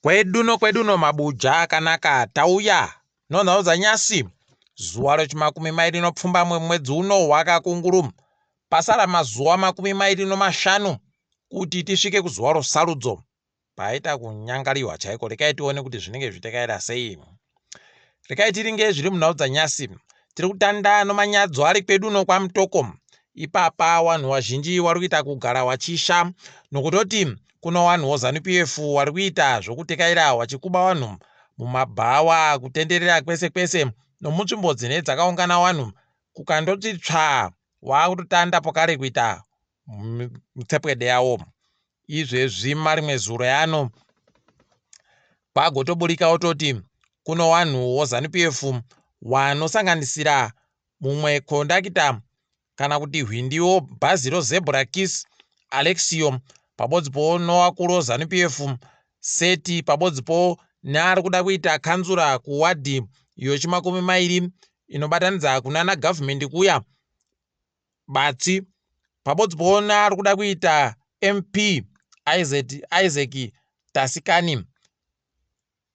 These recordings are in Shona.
Kwedu no kwedu no mabuja akanaka tauya nonhau dzanyasi zuva rechimakumi mairi nopfumbamwe mwedzi uno wakakunguru pasara mazuva 25 kuti tisvike kuzuva rosarudzo paita kunyangariwa chaiko rekai tione kuti zvinenge zvitekaira sei rekai tiringe zviri munhau dzanyasi tiri kutanda nomanyadzo ari kwedu uno kwamutoko ipapa wanhu wazhinji wari kuita kugara wachisha nokutoti kuno wanhu wozanu pf wari kuita zvokutekaira wachikuba wanhu mumabhawa kutenderera kwese kwese nomunzvimbo dzine dzakaungana wanhu kukandoti tsvaa waakutotanda pokare kuita mitsepwede yawo izvezvi marimwe zuro yano kwagotoburika ototi kuno wanhu wozanu pf wanosanganisira mumwe kondakita kana kuti hwindiwo bhazi roZebra Kiss Alexio pabodzi po nowakuru oZanu PF Seti pabodzi po neari kuda kuita kanzura kuwadhi yochimakumi mairi inobatanidza kunana gavhumendi kuya Batsi pabodzi po neari kuda kuita MP Isaac, Isaac Tasikani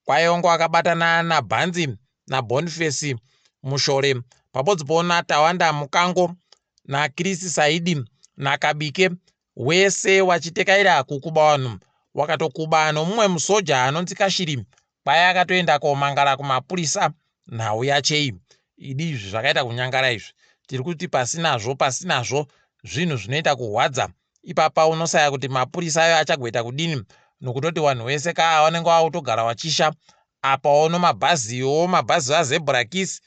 Kwayongo akabatana naBhanzi naBoniface Mushore pabodzi po naTawanda Mukango naChris Saidi naKabike wese wachitekaira kukuba vanhu wakatokuba nomumwe musoja anonzi Kashiri kwaye akatoenda komangara kumapurisa nhau yachei idi izvi zvakaita kunyangara izvi tiri kuti pasinazvo pasinazvo zvinhu zvinoita kuhwadza ipapa unosaya kuti mapurisa ayo achagoita kudini nokutoti vanhu wese ka vanenge vakutogara wachisha apawo nomabhaziwo mabhazi azebra kiss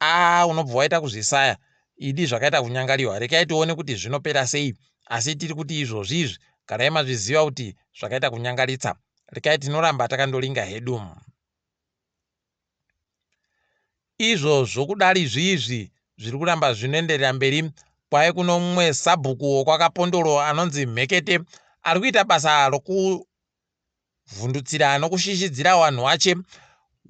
a unobva waita kuzvisaya idi zvakaita kunyangariwa rekai tione kuti zvinopera sei asi tiri kuti izvozvi izvi garai mazviziva kuti zvakaita kunyangaritsa rekai tinoramba takandoringa hedu Izvo zvokudari izvi zviri kuramba zvinoenderera mberi kwave kuno mumwe sabhuku wokwaKapondoro anonzi Mhekete ari kuita basa rokuvhundutsira nokushishidzira vanhu vache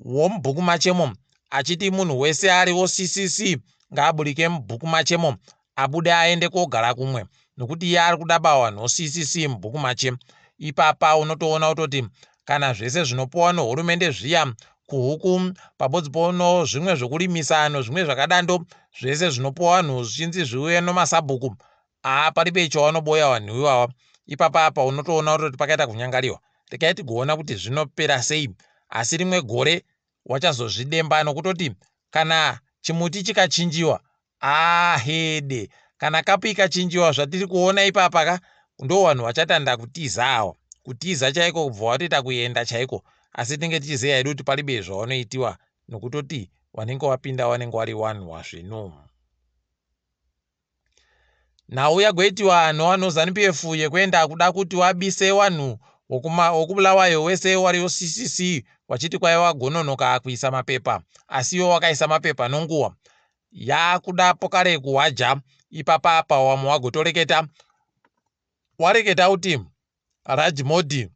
womubhuku machemo achiti munhu wese ari woCCC ngaaburike mubhuku machemo abude aende kogara kumwe nokuti iye ari kuda bawa noCCC mubhuku mache. Ipapa unotoona kutoti kana zvese zvinopuwa nohurumende zviya kuhuku pabodzi pono zvimwe zvokurimisa nozvimwe zvakadando zvese zvinopuwa vanhu zvichinzi zviuye nomasabhuku aa paribe chawanoboya vanhu iwawa ipapa apa unotoona kutoti pakaita kunyangariwa rekai tigoona kuti zvinopera sei asi rimwe gore wachazozvidemba nokutoti kana chimuti chikachinjiwa ahede kana kapu ikachinjiwa zvatiri kuona ipapa ka ndo vanhu vachatanda kutiza awa kutiza chaiko kubva watoita kuenda chaiko asi tinenge tichiziva hedu kuti paribe zvawanoitiwa nokutoti wanenge wapinda wanenge wari wanhu wazvino Nhau yagoitiwa nowano Zanu PF yekuenda kuda kuti wabise wanhu wokubulawayo wese wariwo CCC wachiti kwaiva wagononoka kuisa mapepa asi iwo wakaisa mapepa nonguwa yakuda pokare kuwaja ipapa apa wamwe wagotoreketa wareketa kuti Raj Modi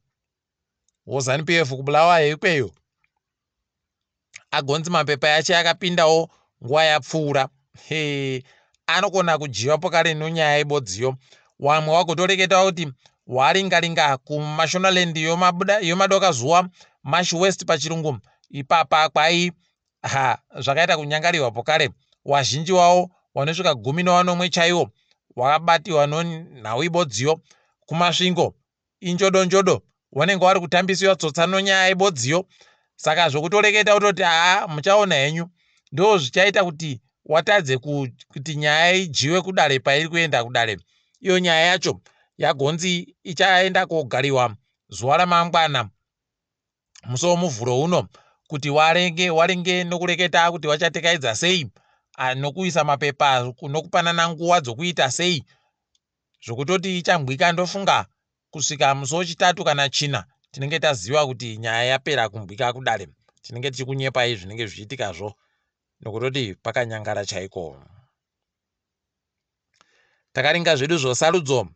woZanu PF kuBulawayo ikweyo agonzi mapepa yacho akapindawo nguva yapfuura he anokona kudyiwa pokare nonyaya ibodziyo wamwe wagotoreketa kuti waringaringa kumashonaland yomadoka zuva mash west pachirungu ipapa kwai ha zvakaita kunyangariwa pokare wazhinji wawo wanosvika 17 chaiwo wakabatiwa nonhau ibodziyo kumasvingo injodonjodo wanenge wari kutambisiwa tsotsa nonyaya ibodziyo saka zvokutoreketa kutoti haa muchaona henyu ndo zvichaita kuti watadze kuti nyaya idyiwe kudare pairi kuenda kudare iyo nyaya yacho yagonzi ichaenda kogariwa zuva ramangwana musi womuvhuro uno kuti warenge warenge nokureketa kuti wachatekaidza sei nokuisa mapepa nokupanana nguva dzokuita sei zvokutoti ichambwika ndofunga kusvika musi wechitatu kana china tinenge taziva kuti nyaya yapera kumbwika kudare tinenge tichikunyepai zvinenge zvichiitikazvo nokutoti pakanyangara chaiko takaringa zvedu zvosarudzo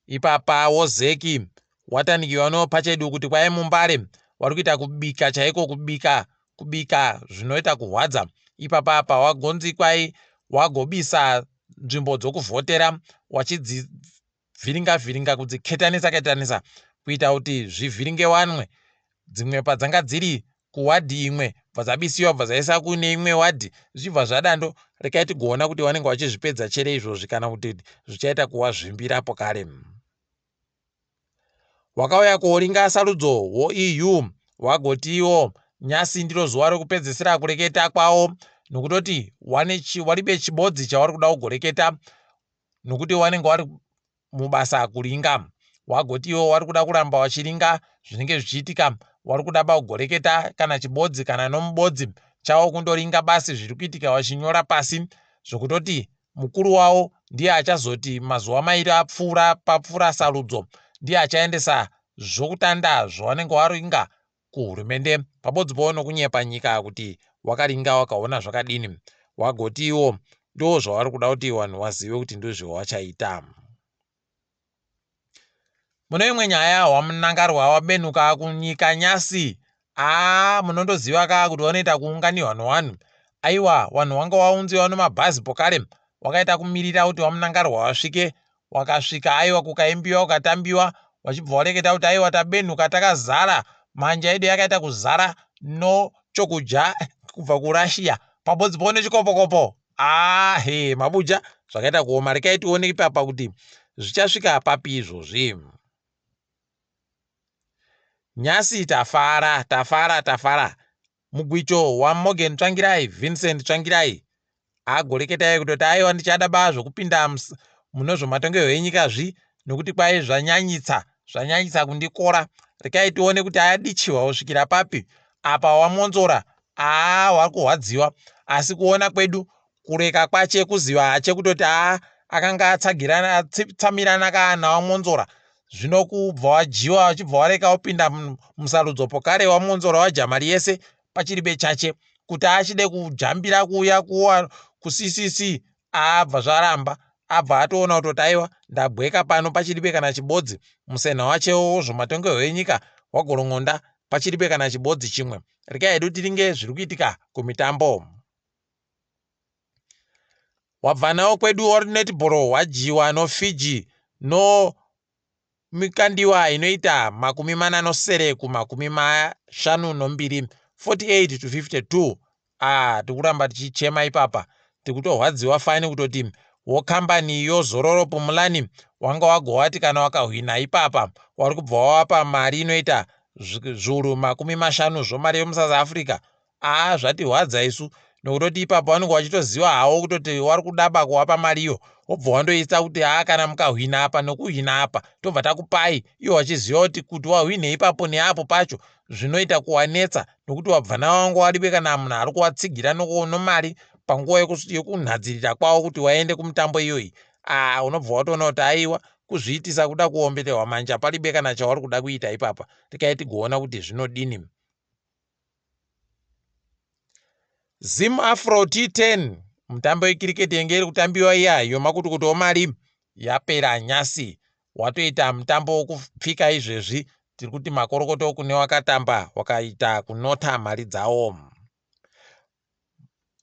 ipapa wozeki watanikiwa nopachedu kuti kwai mumbare wari kuita kubika chaiko kubika kubika zvinoita kuhwadza ipapa apa wagonzi kwai wagobisa nzvimbo dzokuvhotera wachidzivhiringa vhiringa kudziketanisa ketanisa kuita kuti zvivhiringe wanwe. Dzimwe padzanga dziri kuwadhi imwe bva dzabisiwa bva dzaisa kune imwe wadhi zvichibva zvadando. Rekai tigoona kuti vanenge vachizvipedza chere izvozvi kana kuti zvichaita kuwazvimbirapo kare. Wakauya koringa sarudzo woEU wagotiwo nyasi ndiro zuva rekupedzisira kureketa kwawo nokutoti waribe chibodzi chawari kuda kugoreketa nokuti wanenge wari mubasa kuringa. Wagoti iwo wari kuda kuramba wachiringa zvinenge zvichiitika, wari kuda bakugoreketa kana chibodzi kana nomubodzi, chawo kundoringa basi zviri kuitika wachinyora pasi, zvokutoti mukuru wawo ndiye achazoti mazuva mairi apfuura papfuura sarudzo ndiye achaendesa zvokutanda zvawanenge waringa kuhurumende pabodzi powo nokunyepa nyika kuti wakaringa wakaona zvakadini. Wagoti iwo ndo zvavari kuda kuti vanhu vazive kuti ndozvawachaita. Mune imwe nyaya waMnangagwa wabenuka kunyika nyasi. Aa munondoziva ka kuti wanoita kuunganirwa nowanhu. Aiwa vanhu wanga waunziwa nomabhazi pokare wakaita kumirira kuti waMnangagwa wasvike. Wakasvika aiwa kukaimbiwa kukatambiwa wachibva wareketa kuti aiwa tabenuka takazara manja edu yakaita kuzara nochokudya kubva kuRussia pabodzi po nechikopokopo. Aa he mabuja zvakaita kuoma. Rekai tione ipapa kuti zvichasvika papi izvozvi. Nyasi tafara tafara tafara. Mugwicho waMorgan Tsvangirai, Vincent Tsvangirai agoreketai kutoti aiwa ndichada ba zvokupinda mune zvematongerwo enyika zvi nokuti kwai zvanyanyitsa zvanyanyitsa kundikora. Rekai tione kuti ayadichiwa kusvikira papi. Apa waMonzora aa wakurwadziwa, asi kuona kwedu kureka kwache kuziva hache kutoti aa akanga atsagirana atsamirana kana waMonzora, zvino kubva wajiwa wachibva wareka wopinda musarudzo pokare waMonzora wadya mari yese pachiribe chache kuti achide kujambira kuuya kuCCC abva zvaramba. Abva atoona kutoti aiwa ndabweka pano pachiribe kana chibodzi. Musena wachewo wozvomatongerwo enyika wagorongonda pachiribe kana chibodzi chimwe. Rekai hedu tiringe zviri kuitika kumitambo. Wabva nawo kwedu netball wadyiwa noFiji no mikandiwa inoita 47 ku52, 48 to 52. Ah, tikuramba tichichema ipapa, tikutorwadziwa fani kutoti wokambani yoZororo Pumulani wanga wagowati kana wakahwina ipapa wari kubva wawapa mari inoita zviuru 50 zvomari yemuSouth Africa. Aa zvatirwadza isu nokutoti ipapo vanenge vachitoziva hawo kutoti wari kudaba kuwapa mari iyo, wobva wandoisa kuti aa kana mukahwina apa nokuhwina apa tobva takupai, iwo wachiziva kuti kuti wahwine ipapo neapo pacho zvinoita kuwanetsa nokuti wabva nawo wanga waribe kana munhu ari kuwatsigira nomari panguva yekunhadzirira kwavo kuti waende kumutambo iyoyi. Aa unobva watoona kuti aiwa kuzviitisa kuda kuombeterwa manja paribe kana chawari kuda kuita ipapa. Tikai tigoona kuti zvinodini. Zim Afro T10 mutambo wekiriketi yenge iri kutambiwa iya yomakutukutu omari yapera nyasi. Watoita mutambo wokupfika izvezvi, tiri kuti makorokoto kune wakatamba wakaita kunota mari dzawo.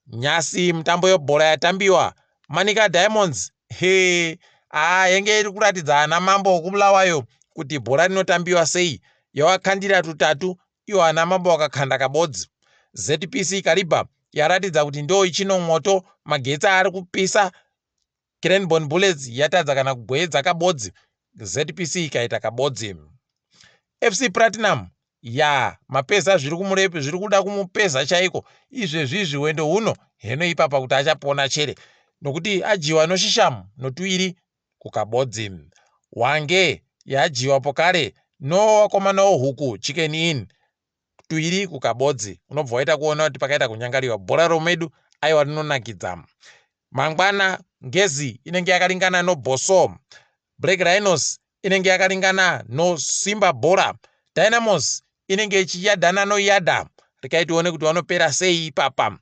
Nyasi mutambo yebhora yatambiwa Manica Diamonds he aa yenge iri kuratidza ana mambo wokubulawayo kuti bhora rinotambiwa sei. Yawakandira tutatu iwo ana mambo wakakanda kabodzi. ZPC Kariba yaratidza kuti ndo ichino mwoto magetsi ari kupisa. Cranborne Bullets yatadza kana kugwedza kabodzi, ZPC ikaita kabodzi. FC Platinum ya mapeza zviri kumurepi zviri kuda kumupeza chaiko izvezvi izvi hwendo huno heno ipapa kuti achapona chere nokuti adyiwa noshishamu notuiri kukabodzi. Wange yadyiwa pokare nowakomana wohuku Chicken Inn tuiri kukabodzi. Unobva waita kuona kuti pakaita kunyangariwa bhora romedu aiwa rinonakidza. Mangwana Ngezi inenge yakaringana noBosso, Black Rhinos inenge yakaringana noSimba Bhora, Dynamos inenge ichiyadhana noYada. Rekai tione kuti vanopera sei ipapa.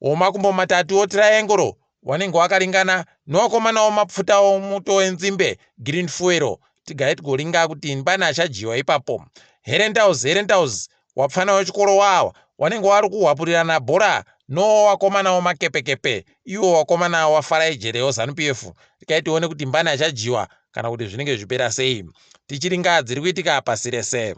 Womakumbo matatu oTriangle wanenge wakaringana nowakomana womapfuta omuto wenzimbe Green Fuel. Tigare tigoringa kuti mbani achadyiwa ipapo. Herentals Herentals wapfana wechikoro wawa wanenge wari kuhwapurirana bhora nowakomana womakepekepe iwo wakomana wafarai jere weZanu PF. Rekai tione kuti mbani achadyiwa kana kuti zvinenge zvichipera sei. Tichiringa dziri kuitika pasi rese.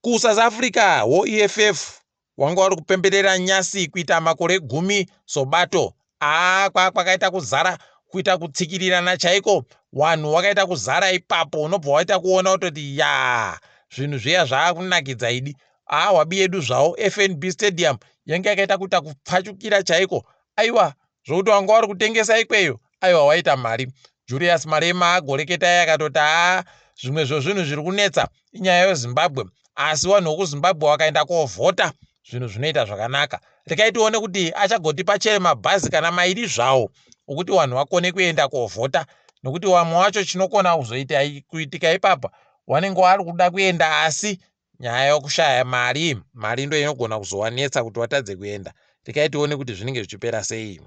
KuSouth Africa, woEFF wanga wari kupemberera nyasi kuita makore gumi sobato. Aa, kwakaita kuzara, kuita kutsikirirana chaiko, wanhu wakaita kuzara ipapo, unobva waita kuona kutoti ya, zvinhu zviya zvaakunakidza idi. Aa, wabi yedu zvawo FNB Stadium yange yakaita kuita kupfachukira chaiko. Aiwa, zvokuti wanga wari kutengesa ikweyo, aiwa, waita mari. Julius Malema agoreketai akatoti, haa, zvimwe zvezvinhu zviri kunetsa inyaya yeZimbabwe, asi vanhu vokuZimbabwe vakaenda kovhota, zvinhu zvinoita zvakanaka. Rekai tione kuti achagotipa chere mabhazi kana mairi zvawo okuti vanhu vakone kuenda kovhota, nokuti vamwe wacho chinokona kuzoita kuitika ipapa, wanenge wari kuda kuenda, asi nyaya yokushaya mari, mari ndo inogona kuzovanetsa kuti watadze kuenda. Rekai tione kuti zvinenge zvichipera sei.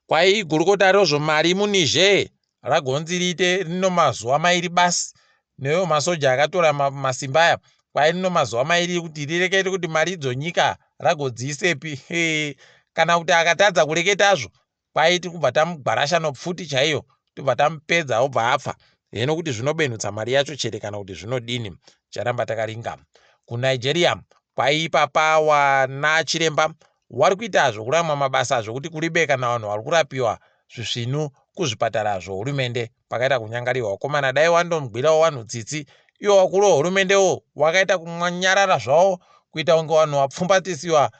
Kwai gurukota rezvemari muNiger ragonzi riite rino mazuva mairi basi neyo masoja akatora masimba aya. Kwai rino mazuva mairi kuti rirekete kuti mari dzonyika ragodziisepi, kana kuti akatadza kureketazvo, kwai tiri kubva tamugwarasha nopfuti chaiyo, tobva tamupedza, obva apfa heno kuti zvinobenutsa mari yacho chere kana kuti zvinodini. Charamba takaringa. KuNigeria, kwai ipapa wana chiremba wari kuita zvokuramwa mabasa, zvokuti kuribe kana vanhu vari kurapiwa zvisvinu kuzvipatara zvohurumende. Pakaita kunyangariwa vakomana, dai wandomugwirawo vanhu tsitsi. Iwo wakuru wehurumende wakaita kunyarara zvavo, kuita kunge vanhu vapfumbatisiwa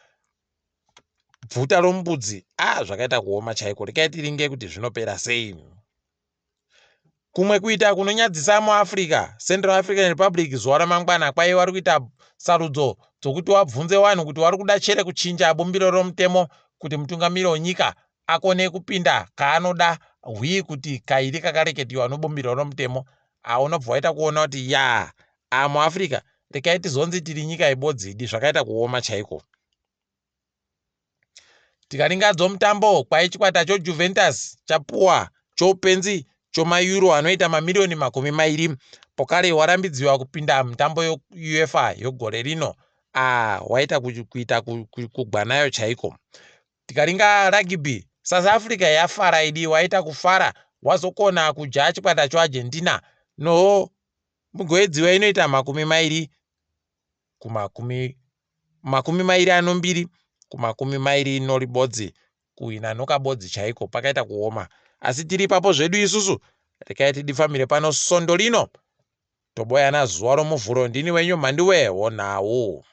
bvuta romubudzi. A, zvakaita kuoma chaiko. Rekai tiringe kuti zvinopera sei. Kumwe kuita kunonyadzisa muAfrica, Central African Republic, zuva ramangwana kwai vari kuita sarudzo dzokuti wabvunze vanhu kuti vari kuda chere kuchinja bumbiro romutemo kuti mutungamiri wenyika akone kupinda kaanoda hwii, kuti kairi kakareketiwa nobumbiro romutemo. Aunobva waita kuona kuti ya, muAfrica rekai tizonzi tiri nyika ibodzidi. Zvakaita kuoma chaiko. Tikaringadzo mutambo, kwai chikwata choJuventus chapuwa choupenzi chomayuro anoita mamiriyoni 20, pokare warambidziwa kupinda mutambo yeUEFA yogore rino. A, waita kuita kugwa nayo chaiko. Tikaringa rugby, South Africa yafara idi, waita kufara, wazokona kudya chikwata choArgentina no mugoedziwa inoita 20 kumakumi 22 kumakumi mairi noribodzi, kuhwina nokabodzi chaiko. Pakaita kuoma, asi tiri ipapo zvedu isusu. Rekai tidifambire pano sondo lino, toboyana zuva roMuvhuro. Ndini wenyu Mhandiwe wonhau.